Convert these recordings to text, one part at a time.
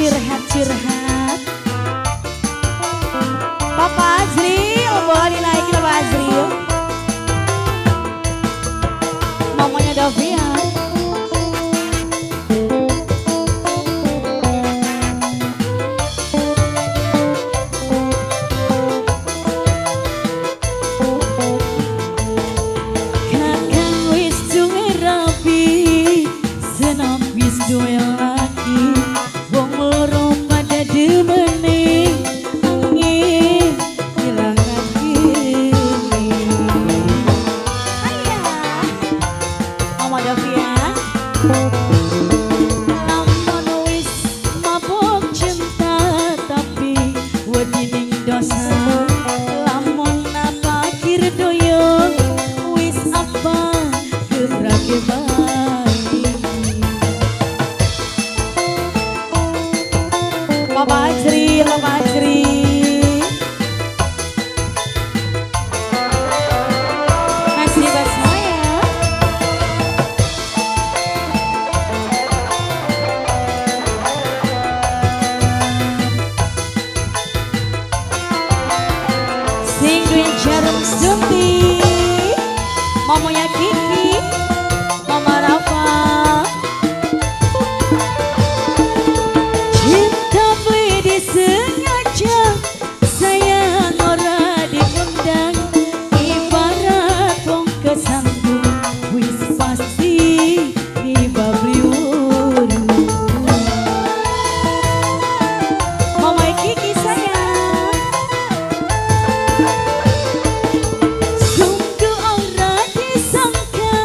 Curhat-curhat Papa Azril, boleh dinaikin Papa Azril. Mamanya Davian. Kakang wis duwe rabi, senok wis duwe laki, wong loro pada demene angin ilang kaki. Ayah, Mama Davian. Lamun wis mabuk cinta tapi wedi ning dosa. Lamun napakir doyo wis apa gebrake bae. Papa Azril, Papa Azril. Masih basah ya. Sing duwe jarum suntik, mamanya Kiki, Mama Rafa. Cinta beli disengaja, sayang ora diundang, ibarat wong kesandung wis pasti dibabli wuru. Mama Kiki sayang. Sungguh ora disangka,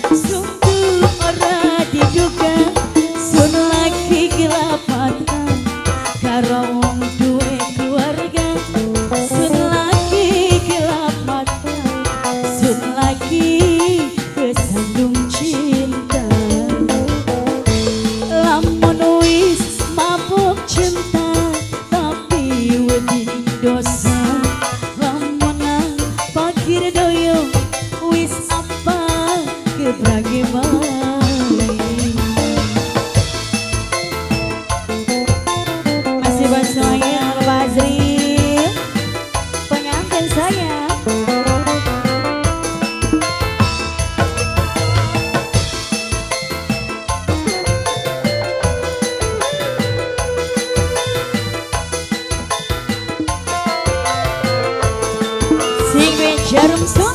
sungguh ora diduga, sun lagi gelap mata karo wong duwe keluarga. Sun lagi gelap mata, sun lagi kesandung cinta. Lamun wis mabuk cinta tapi wedi dosa. Lamun pakir doyo wis apa gebrage bae. Masih semuanya Bapak Azril, pengantin saya. Sing duwe jarum suntik.